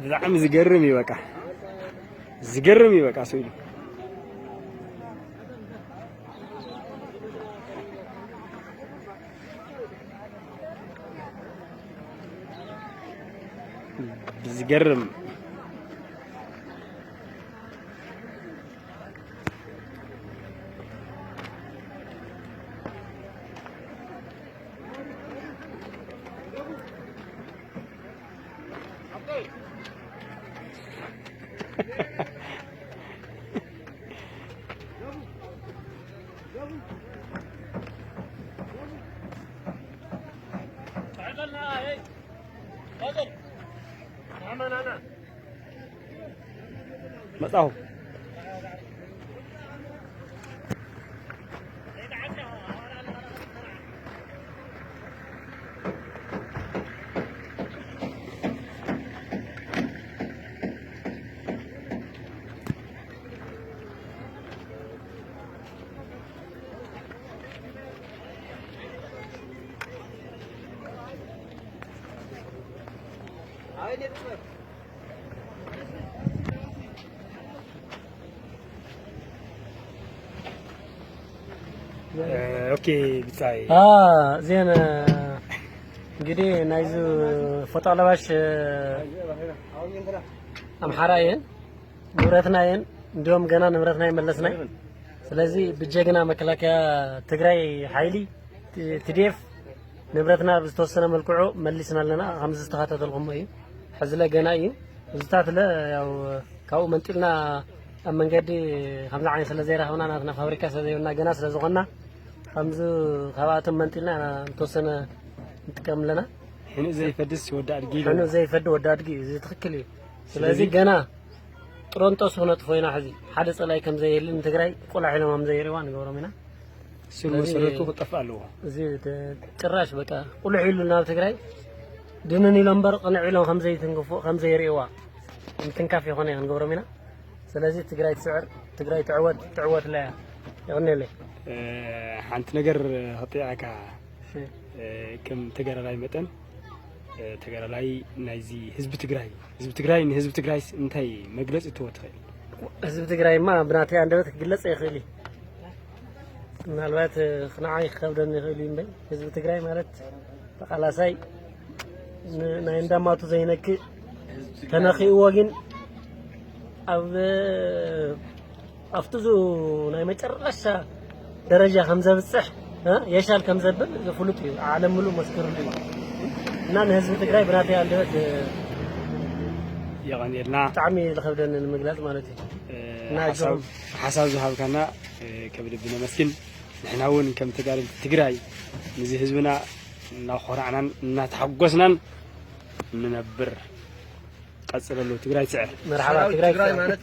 ብጣዕሚ ዝገርም እዩ። በቃ ዝገርም እዩ። በቃ ስኢሉ ዝገርም። መጻኹ። ኦኬ ብጻይ። እዚአን እንግዲህ ናይዚ ፎጣ ለባሽ ኣምሓራ እየን። ንብረትና እየን። እንዲሁም ገና ንብረትና ይመለስና እዩ። ስለዚህ ብጀግና መከላከያ ትግራይ ሓይሊ ቲ ዲ ኤፍ ንብረትና ብዝተወሰነ መልክዑ መሊስና ኣለና። ከምዚ ዝተኸታተልኩሞ እዩ። ሕዝለ ገና እዩ። እዚታት ለ ያው ካብኡ መንጢልና ኣብ መንገዲ ከምዚ ዓይነት ስለ ዘይረኸብና ናትና ፋብሪካ ስለ ዘይብልና ገና ስለ ዝኾንና ከምዚ ካብኣቶም መንጢልና ኢና እንተወሰነ ንጥቀም ኣለና። ሕኑእ ዘይፈድስ ወዲ ኣድጊ ኢሉ። ሕኑእ ዘይፈዲ ወዲ ኣድጊ እዩ። እዚ ትኽክል እዩ። ስለዚ ስለዚ ገና ጥሮንጦስ ክነጥፎ ኢና። ሕዚ ሓደ ጸላይ ከም ዘየልን ትግራይ ቁላሕ ኢሎም ከም ዘይርእዋ ንገብሮም ኢና። ስር ስለዚ መሰረቱ ክጠፍእ ኣለዎ። እዚ ተ- ጭራሽ በቃ ቁልሕ ኢሉ ናብ ትግራይ ድንን ኢሎም እምበር ቅንዕ ኢሎም ከም ዘይትንክፉ ከም ዘይርእዋ ምትንካፍ ይኾነ ክንገብሮም ኢና። ስለዚ ትግራይ ትስዕር፣ ትግራይ ትዕወት፣ ትዕወት ላ እያ። ይቕንየለይ። እ፣ ሓንቲ ነገር ክጥይቀካ። እሺ። እ፣ ከም ተጋዳላይ መጠን እ፣ ተጋዳላይ ናይዚ ህዝቢ ትግራይ፣ ህዝቢ ትግራይ ንህዝቢ ትግራይስ እንታይ መግለፂ ትህቦ ትኽእል? ህዝቢ ትግራይማ ብናተይ ኣንደበት ክግለፅ ኣይኽእል እዩ። ምናልባት እ፣ ንዓይ ክኸብደኒ ይኽእል እዩ እምበይ ህዝቢ ትግራይ ማለት ተቓላሳይ ን- ናይ እንዳማቱ ዘይነክእ ተነኺእዎ ግን ኣብ ኣብቲ ዙ ናይ መጨረሻ ደረጃ ከም ዘብፅሕ እ፣ የሻል ከም ዘብል እዚ ፍሉጥ እዩ። ዓለም ምሉእ መስክርሉ እዩ። እና ንህዝቢ ትግራይ ብናተይ ኣንደበት እ፣ የቐንየልና። ብጣዕሚ ዝኸብደኒ ንምግላፅ ማለት እዩ። እ፣ እና ሓሳብ እጆም ሓሳብ ዝሃብካና እ፣ ከብልቢ ነመስግን። ንሕና እውን ከም ተጋደልቲ ትግራይ ነዚ ህዝብና እናኾራዕናን እናተሓጎስናን ንነብር። ቀፅለሉ ትግራይ ትስዕር። መርሓባ ሰራዊት ትግራይ ትግራይ ትስዕር። ማለት